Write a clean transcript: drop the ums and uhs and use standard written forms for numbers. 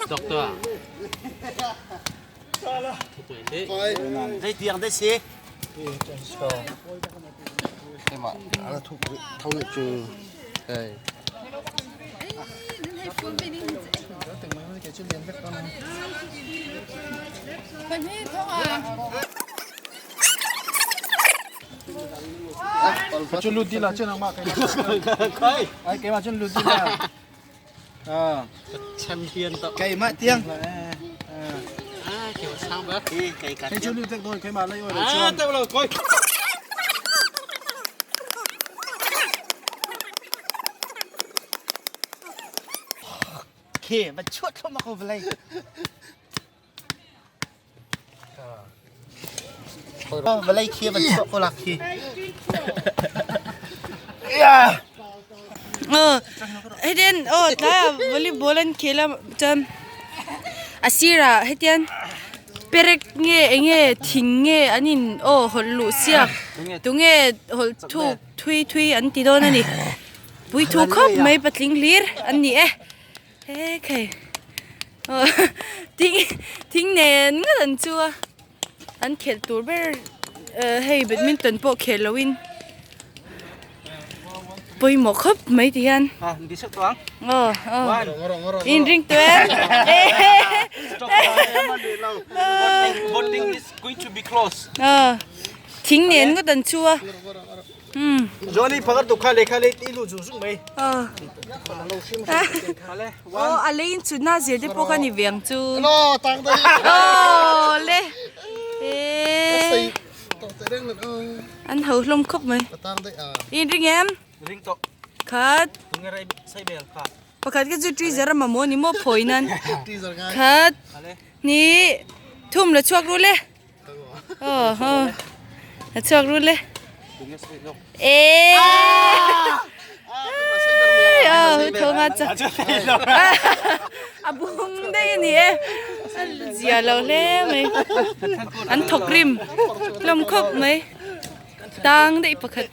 Tok tuah. Zei tiang deh si? Ala thuk thau nih cu. Hey. Chu lut di la chen ang ma kai. Ai ke ma chun lut di la. À. Champion to. Keimah tiang. À, kiểu sao bác? Hi, kai ka Hei chu lut tek doi kai ma lai oi À, chuan. tao là coi. Khi, ba chuat thlo ma ko vlei. Vlei khi ba chuat ko lak khi. Hetian aw tlaiah volleyball an khel a chuan a sirah hetian perek nge eng nge thing nge an in aw hawlh luh siak tunge hawlh thuk thui thui an ti dawn a ni puithu khawp mai patling hlir an ni e hekhei aw thing thing nen ngawt an chu a. An khelh tur ber hei badminton pawh khel lo in pawimawh khawp mai ti hian aw aw in ring tawh em aw thing nen ngawt an chu a umm aw aw a lei in chutna zir te pawh kha ni ve ang chu aw le eee an ho hlawm khawp mai in ring em khat pakhat kha chu treasure a mamawh a ni maw phawi nan khat hnih thum la chhuak ru le aw aw la chhuak ru le eee aw tho nga cha a bung daih a ni e a zia lo hle mai an thawk rim hlawm khawp mai tang daih pakhat.